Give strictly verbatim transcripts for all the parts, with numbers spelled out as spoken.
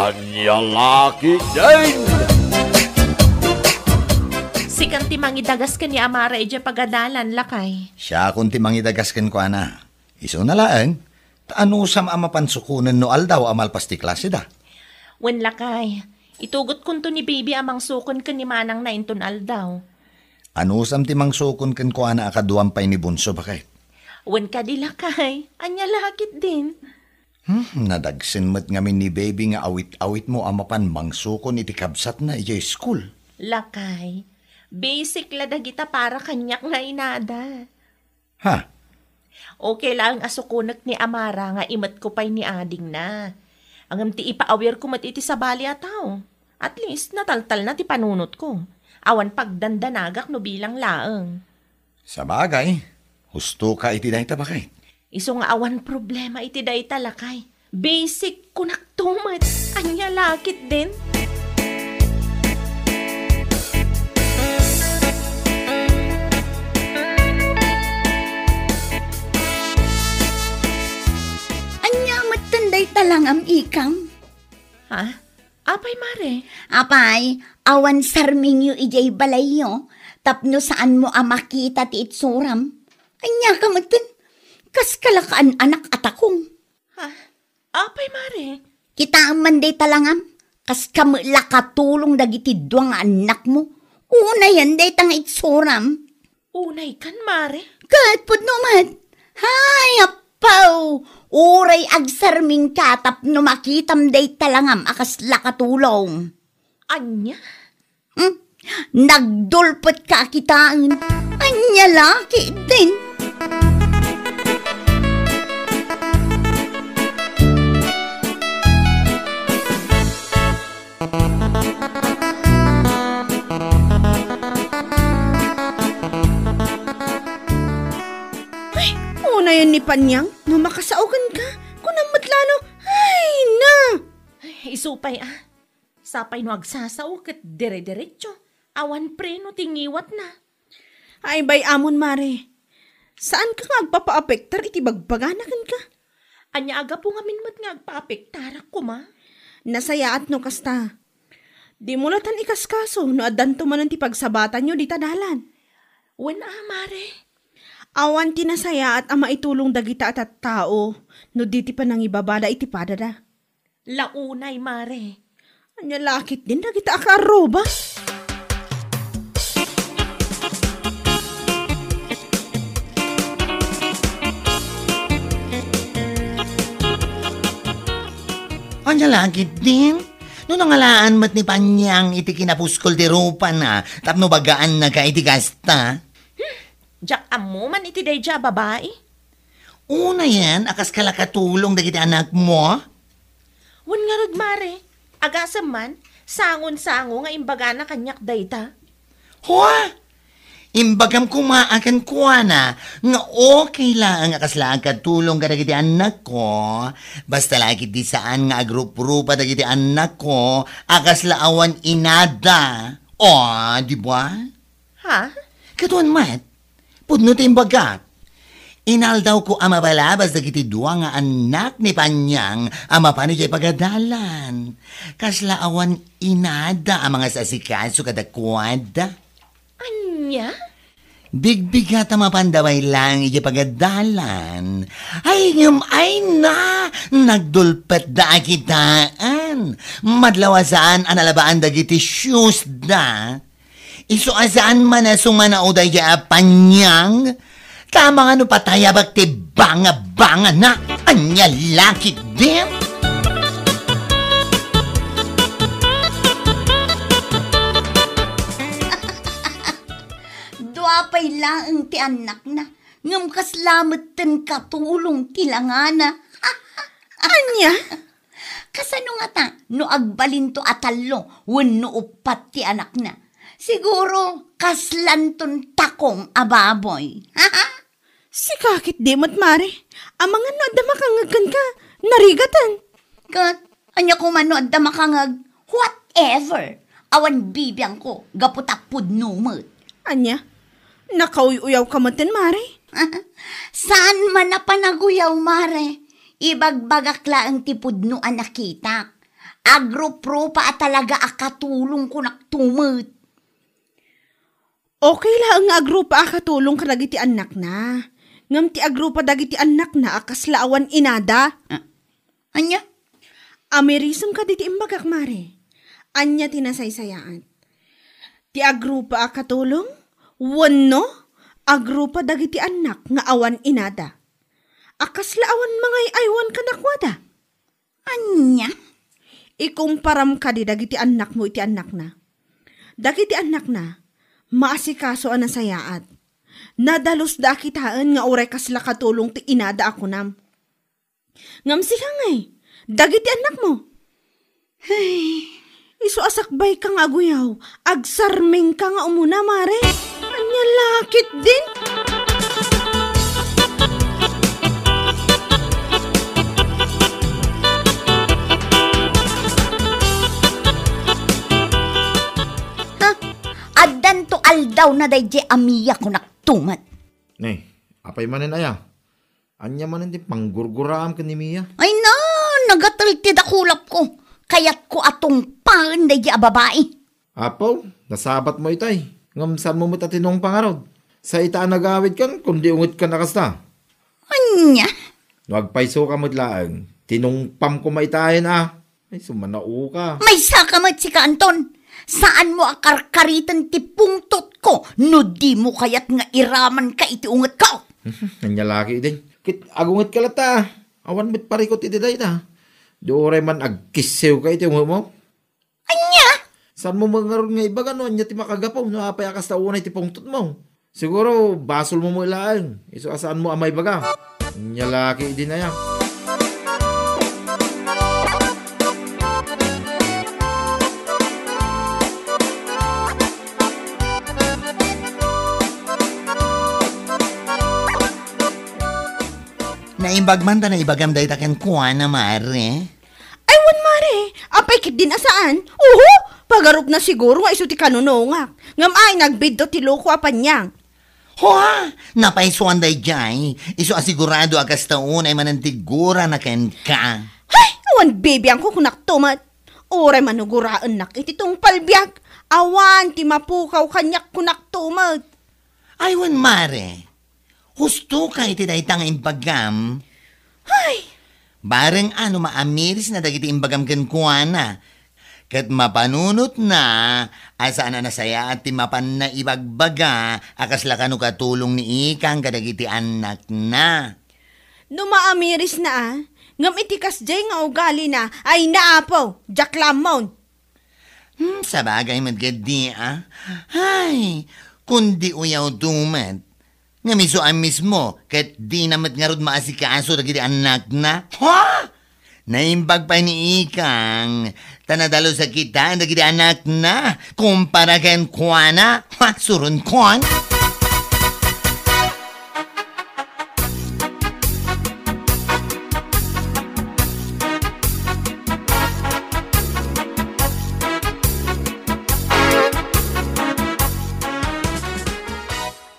Ania la ketdin? Sikan ti mangidagas ken ni Amara idiay pagadalan, lakay. Siakon ti mangidagas kenkuana. Isuna laeng, ta anusam a mapan sukonen no aldaw a malpas ti klaseda? Wen, lakay. Itugotkonto ni Baby a mangsukon ken ni manangna inton aldaw. Anusam ti mangsukon kenkuana a kaduam pay ni Bunso, baket? Wen kadi, lakay. Ania la ketdin? Hmm, nadagsen met ngamin ni Baby nga awit-awitmo a mapan mangsukon iti kabsatna idiay school. Lakay, basic la dagita para kaniak nga inada. Ha? Okay laeng a sukonek ni Amara nga imetko pay ni adingna. Ngem ti ipaawirko met iti sabali a tao. At least, nataltalna ti panunotko. Awan pagdandanagak no bilang laeng. Sabagay, husto ka iti dayta, baket. Isu nga awan problema iti dayta, lakay. Basic, kunakto met. Ania la ketdin? Ania metten dayta langam, ikam? Ha? Apay, mare? Apay, awan sarmingyo idiay balayyo, tapno saanmo a makita ti itsuram. Ania ka metten? Kas kalakaan anak a takong. Ha? Apay, mare? Kitaem man dayta langam, kas kami la katulong dagiti dua nga annakmo. Unayen dayta nga itsuram. Unay kan, mare? Ket pudno met. Hay, appaw! Uray agsarmingka tapno makitam dayta langam a kasla katulong. Ania? Hmm? Nagdulpet ka kitaen. Ania la ketdin? Ay, unayen ni Panyang, no makasao kenka, kunam met la no, ay na! Ay, isu pay, ah. Sapay no agsasao ket dire-diretso, awan preno ti ngiwatna. Ay, bay-amon, mare. Saanka nga agpapaapektar iti bagbagana kenka? Ania a gapu ngamin met nga agpaapektarak koma? Nasayaat no kasta. Dimo latan ikaskaso no addanto manen ti pagsabatanyo dita dalan. Wen a, mare. Awan ti nasayaat a maitulong dagita a tattao no di ti panangibabada iti padada. La unay, mare. Ania la ketdin dagita a kaarruba? Ania la ketdin? No nangalaan met ni Panyang iti kinapuskol ti rupana tapno bagaannaka iti kasta? Diak ammo man iti daydiay a babai. Unayen a kas kalakatulong dagiti anakmo? Wen ngarud, mare, agasem man, sangon-sango nga imbagana kaniak dayta. Hua! Imbagam koma a kenkuana nga okay laeng a kasla agkatulong kadagiti annakko, basta la ketdi saan nga agruprupa dagiti annakko a kasla awan inada. O, di ba? Ha? Kaduan met, pudno ti imbagak. Inaldawko a mabalabas dagiti dua nga annak ni Panyang a mapan idiay pagadalan. Kasla awan inada a mangasasikaso kadakuada. Ania? Bigbigat a mapanda pay laeng idiay pagadalan. Ay, ngem ay na, nagdulpetda a kitaen. Madlaw a saan a nalabaan dagiti shoes da. Isu a saan man a sumanaw daydiay a Panyang, ta amangan no patayabak ti banga-bangana. Ania la ketdin? Dua pay laeng ti annakna, ngem kasla metten katulong ti langana. Ania? Kasano ngata no agbalinto a tallo wenno uppat ti anakna? Siguro, kaslanton takong a baboy. Sika ketdi met, mare. Amangan no adda makangngeg kenka, narigaten. Ket, ania koma no adda makangngeg, whatever. Awan bibiangko, gapu ta pudno met. Ania? Nakauy-uyaw ka metten, mare? Saan man a panaguyaw, mare. Ibagbagak laeng ti pudno a nakitak. Agrup-rupa a talaga a katulong kunak tumet. Okay laeng nga agrupa a katulong kadagiti annakna. Ngem ti agrupa dagiti annakna a kasla awan inada. Ah, ania? Amirisem kadi ti imbagak, Mare. Ania ti nasaysayaat? Ti agrupa a katulong? Wenno, agrupa dagiti annak nga awan inada? A kasla awan mangay-aywan kadakuada? Ania? Ikumparam kadi dagiti annakmo iti annakna. Dagiti annakna, maasikaso a nasayaat. Nadalus da a kitaen nga uray kasla katulong ti inada a kunam. Ngem sika ngay, dagiti annakmo? Ay, isu a sakbayka nga aguyaw, agsarmingka nga umuna, Mare. Ania la ketdin? Ha? Addanto aldawna daydiay a Mia kunak tumet. Ne, apay manen aya? Ania manen ti panggurguraam ken ni Mia? Ay na, nagatel ti dakulapko. Kayatko a tungpaen daydiay a babai. Apo, nasabatmo itay. Ngem saanmo met a tinungpa ngarud? Sa ita a nagawidkan, kundi ungetkan a kasta. Ania? No agpaysoka met laeng, tinungpam koma itayen a. Ay, sumanao ka. Maysaka met sika, Anton. Saanmo a karkariten ti pungtotko no dimo kayat nga iramanka iti ungetko. Ania la ketdin? Ket agungetka latta. Awan met parikut iti dayta. Di uray man agkissewka iti ungetmo. Ania? Saanmo met ngarud nga ibaga no ania ti makagapu no apay a kasta unay ti pungtotmo? Siguro, basolmo met laeng. Isu a saanmo a maibaga. Ania la ketdin aya? Naimbag man ta naibagam dayta kenkuana, Mare. Ay, wen, Mare, apay ketdin a saan? Uho! Pagarupna siguro nga isu ti kanunungak. Ngem ay, nagbiddut ti loko a paniang. Hua! Napaysuan daydiay. Isu a sigurado a kasta unay manen ti gurana kenka. Hay! Awan bibiangko kunak tumet. Uray manuguraennak iti tungpal biag. Awan ti mapukaw kaniak kunak tumet. Ay, wen, Mare. Husto ka iti dayta nga imbagam. Hay! Bareng a no maamirisna dagiti imbagam kenkuana, ket mapanunotna a saan a nasayaat ti mapanna ibagbaga a kasla kano katulong ni Ikang kadagiti annakna. No maamirisna a, ngem iti kasdiay nga ugalina, ay na, Apo, diak la ammon. Hmm, sabagay met ketdi a. Ay, kundi uyaw tumet. Ngem isu a mismo, ket dina met ngarud maasikaso dagiti annakna. Ha? Naimbag pay ni Ikang, ta nadalus a kitaen dagiti annakna, kumpara kenkuana. Ha, suronkon?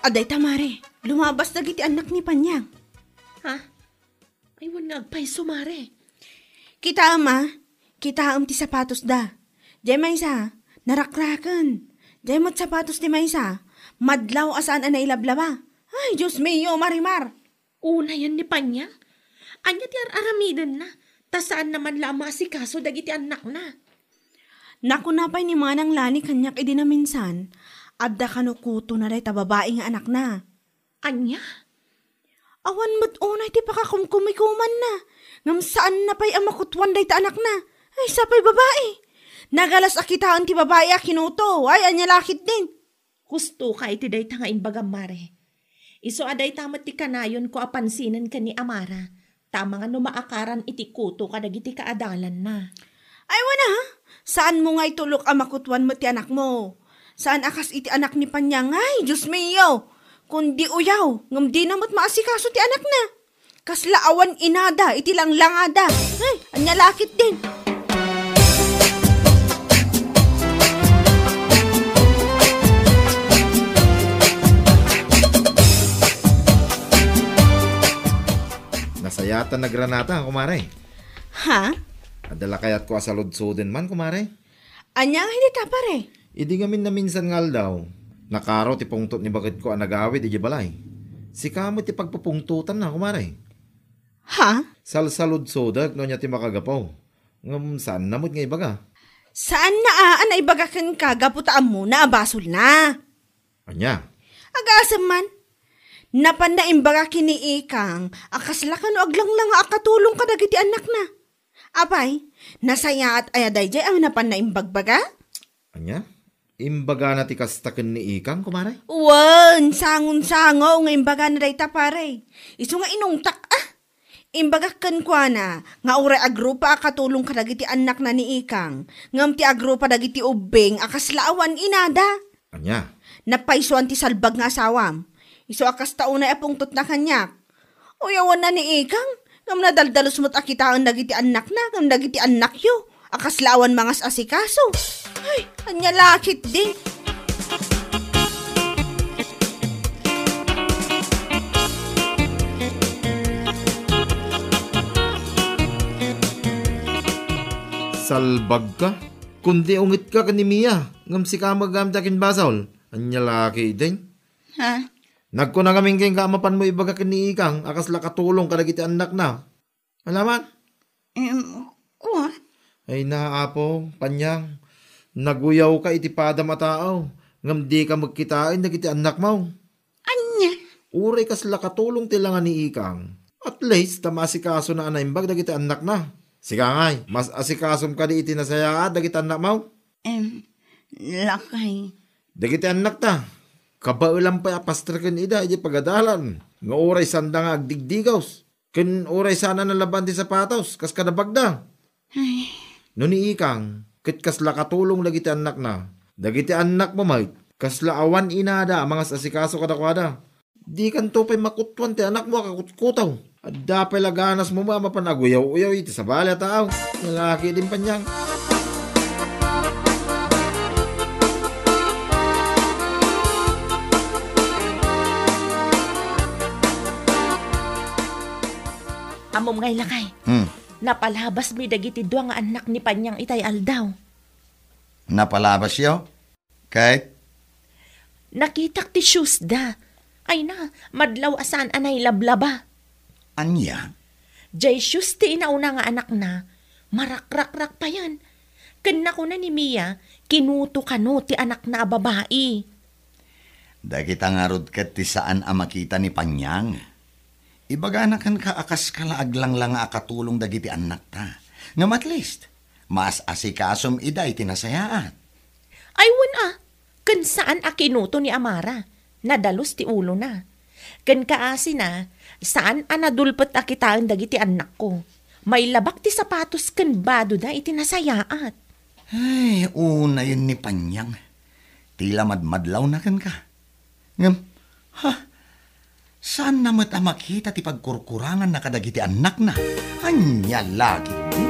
Adda ita, Mare. Lumabas dagiti annak ni Panyang. Ha? Ay, wen nga agpayso, Mare. Kitaem, a. Kitaem ti sapatosda. Diay maysa, narakraken. Diay met sapatos ti maysa, madlaw a saan a nailablaba. Ay, Dios mio, Marimar! Unayen ni Panyang? Ania ti ar-aramidenna? Ta saanna man la a maasikaso dagiti annakna. Nakuna pay ni Manang Lani kaniak idi naminsan, adda kano kutona dayta babai nga anakna. Ania? Awan met unay ti pakakumkumikumanna, ngem saanna pay a makutuan dayta anakna. Ay, sapay babai. Nagalas a kitaen ti babai a kinuto. Ay, ania la ketdin? Husto ka iti dayta nga imbagam, Mare. Isu a dayta met ti kanayonko a pansinen ken ni Amara, ta amangan no maakaran iti kuto kadagiti kaadalanna. Ay, wen a, saanmo nga itulok a makutuan met ti anakmo. Saan a kas iti anak ni Panyang. Ay, Dios mio! Kundi uyaw, ngem dina met maasikaso ti anakna. Kasla awan inada iti langlangada. Ay, ania la ketdin? Nasayaat a nagranata, kumare. Ha? Adda la kayatko a saludsoden man, kumare? Ania nga iti ta, pare? Idi ngamin naminsan nga aldaw, nakaro ti pungtot ni baketko a nagawid idiay balay. Sika met ti pagpupungtotanna, kumare. Ha? Salsaludsodek no ania ti makagapu. Ngem saanna met nga ibaga. Saanna a, a naibaga kenka gapu ta ammona a basolna. Ania? Agasem man. Napanna imbaga ken ni Ikang a kasla kano aglanglang a akatulong kadagiti annakna. Apay, nasayaat aya daydiay a napanna imbagbaga? Ania? Imbagana ti kasta ken ni Ikang, kumare? Wen, sangon-sango nga imbagana dayta, pare. Isu nga inungtak, ah! Imbagak kenkuana nga uray agrupa a katulong kadagiti annakna ni Ikang, ngem ti agrupa dagiti ubbing a kasla awan inada. Ania? Napaysuan ti salbag nga asawam. Isu a kasta unay a pungtotna kaniak. Uyawanna ni Ikang, ngem nadaldalus met a kitaen dagiti annakna ngem dagiti annakyo a kasla awan mangas-asikaso. Ay, ania la ketdi? Salbagka? Kundi ungetka ken ni Mia, ngem sika met gayam ti akinbasol. Ania la ketdin? Ha? Nagkuna ngamin kenka a mapanmo ibaga ken ni Ikang a kasla katulong kadagiti annakna. Alaman? Em, kuan? Ay na, Apo, Panyang, naguyawka iti padam a tao, ngem dika met kitaen dagiti annakmo. Ania? Uray kasla katulong ti langa ni Ikang. At least, ta maasikasona a naimbag dagiti annakna. Sika ngay, mas asikasom kadi iti nasayaat dagiti annakmo? Em, lakay. Dagiti annakta, kabaelan pay a pastreken ida iti pagadalan, nga uray saanda nga agdigdigaws, ken uray saan a nalaban ti sapatos, kas kada bagda. Ay. No ni Ikang, ket kasla katulong dagiti annakna, dagiti annakmo met, kasla awan inada a mangas-asikaso kadakuada. Dikanto pay makutuan ti anakmo a kakutkuto. Adda pay la ganasmo a mapan aguyaw-uyaw iti sabali a tao. Lalaki din, Panyang. Ammom ngay, lakay. Hmm. Napalabasmi dagiti dua nga annak ni Panyang itay aldaw. Napalabasyo? Ket? Nakitak ti shoes da. Ay na, madlaw a saan a nailablaba. Ania? Jay shoes ti inauna nga anakna, marakrakrak payen. Ken nakuna ni Mia, kinuto kano ti anakna a babai. Dagita ngarud ket ti saan a makita ni Panyang. Ibagana kenka a kaska la aglanglang a katulong dagiti annakta. Ngem at least, maas-asikasom ida iti nasayaat. Ay, wen a, ken saan a kinuto ni Amara. Nadalus ti ulona. Ken kaasina, saan a nadulpet a kitaen dagiti annakko. Mailabak ti sapatos ken badoda iti nasayaat. Ay, unayen ni Panyang. Ti la madmadlawna kenka. Ngem, ha? Saanna met a makita ti pagkurkuranganna kadagiti annakna? Ania la ketdi?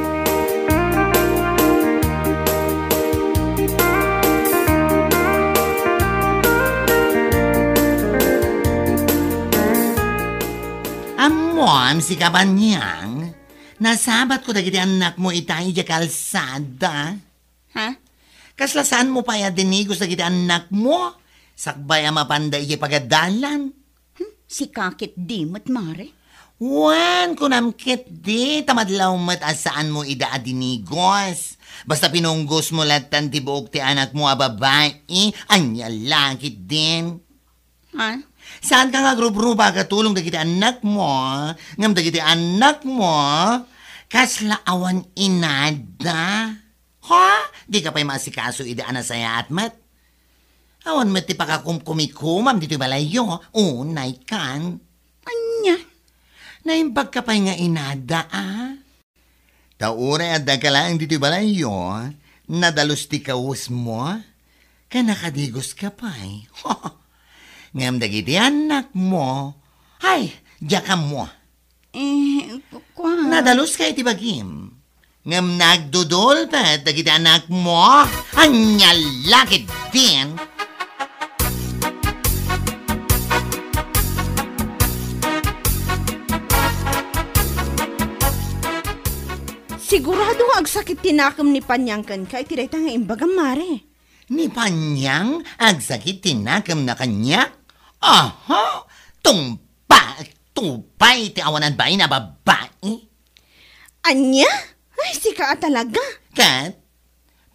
Ammom, sika Panyang, nasabatko dagiti annakmo ita idiay kalsada. Ha? Kasla saanmo pay a dinigos dagiti annakmo? Sakbay a mapanda idiay pagadalan. Hmm, sika ketdi met, mare? Wen, kunam ketdi, ta madlaw met a saanmo ida a dinigos. Basta pinunggosmo lattan ti buok ti anakmo a babai, ania la ketdin? Ha? Saanka nga agrubruba a katulong dagiti annakmo, ngem dagiti annakmo, kasla awan inada. Ha? Dika pay maasikaso idi a nasayaat met? Awan met ti pakakumkumikumam ditoy balayyo, unay kan. Ania? Naimbagka pay nga inada, a? Ta uray addaka laeng ditoy balayyo, nadalus ti kawesmo, ken nakadigoska pay. Ngem dagiti annakmo, ay, diak ammo. Eh, ku-, kuan. Nadaluska iti bagim. Ngem nagdudulpet dagiti annakmo. Ania la ketdin? Sigurado nga agsakit ti nakem ni Panyang kenka iti dayta nga imbagam, Mare. Ni Panyang agsakit ti nakemna kaniak? Aha! Tungpa, tupay ti awanan bain a babai. Ania? Ay, sika a talaga. Ket,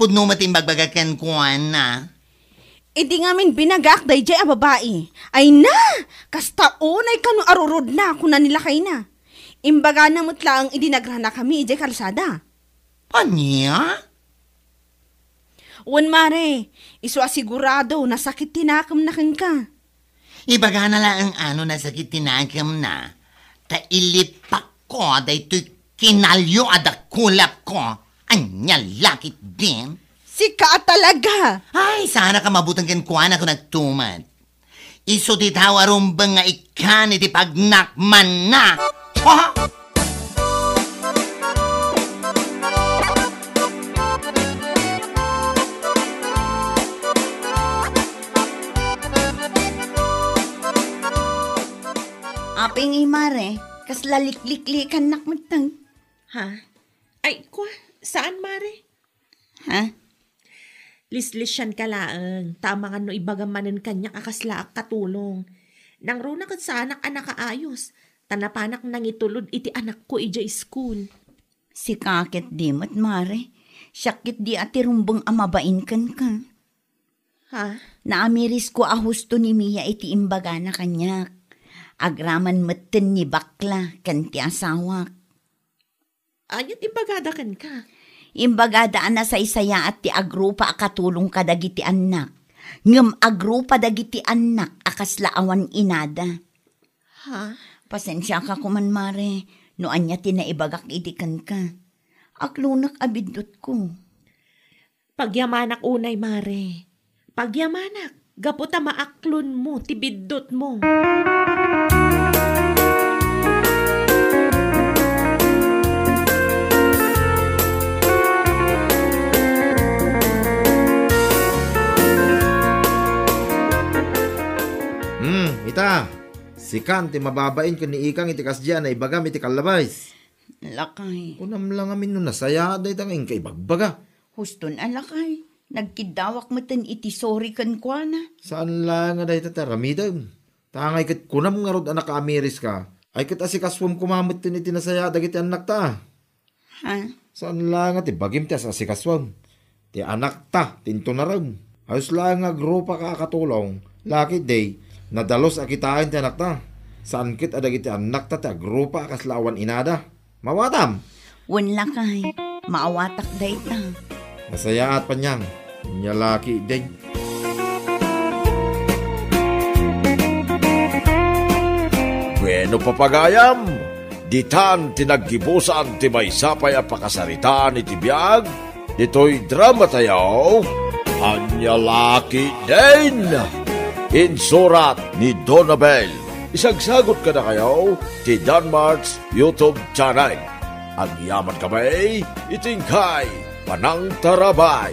pudno met ti imbagbaga kenkuana. Idi ngamin binagaak daydiay a babai. Ay na! Kasta unay kano arurod na, kuna ni lakayna. Imbagana met laeng idi nagranakami idiay kalsada. Ania? Wen, Mare, isu a sigurado nasakit ti nakemna kenka. Ibagana laeng ano nasakit ti nakemna, ta ilipakko daytoy kinalio a dakulapko. Ania la ketdin? Sika a talaga! Ay, saanak a mabuteng kenkuana kun agtumet. Isu ti tao a rumbeng nga ikkan iti pagnakmanna. Ha? Apay ngay, Mare, kasla likliklikannak metten. Ha? Ay, kwa, saan, Mare? Ha? Lislisianka laeng, ta amangan no ibagam manen kaniak a kaslaak katulong. Nangruna ket saanak a nakaayos, ta napanak nangitulod iti anakko idiay school. Sika ketdi met, Mare. Siak ketdi a ti rumbeng a mabain kenka. Ha? Naamirisko a husto ni Mia iti imbagana kaniak. Agraman metten ni bakla ken ti asawak. Ania ti imbagada kenka? Imbagada a nasaysayaat ti agrupa a katulong kadagiti annak. Ngem agrupa dagiti annak a kasla awan inada. Ha? Pasensiaka koman, Mare, no ania ti naibagak idi kenka. Aklonek a biddutko. Pagyamanak unay, Mare. Pagyamanak, gapu ta maaklonmo ti biddutmo. Hmm, ita, sikan ti mababain ken ni Ikang iti kasdiay a naibagam iti kallabais. Lakay. Kunam la ngamin no nasayaat dayta nga inka ibagbaga. Huston a lakay. Nagkiddawak metten iti sorry kenkuana. Saan la nga dayta ti aramidem. Ta ngay ket kunam ngarud a nakaamiriska, ay ket asikasuem koma metten iti nasayaat dagiti annakta. Ha? Saan la nga ti bagim ti as-asikasuem. Ti anakta, ti intunarem. Ayos laeng nga agrupaka a katulong, laki day, nadalus a kitaen ti anakta. Saan ket a dagiti annakta ti agrupa a kasla awan inada. Mawatam! Wen lakay, maawatak dayta. Nasayaat, Panyang. Nia laki day. Bueno, papagayam, ditan ti naggibusan ti maysa pay a pakasaritaan iti biag ditoy drama tayo, Ania Laki Din. Insurat ni Donabel. Isagsagot kadakayo ti Danmart's YouTube channel. Agyaman kami iti inkay panangtarabay.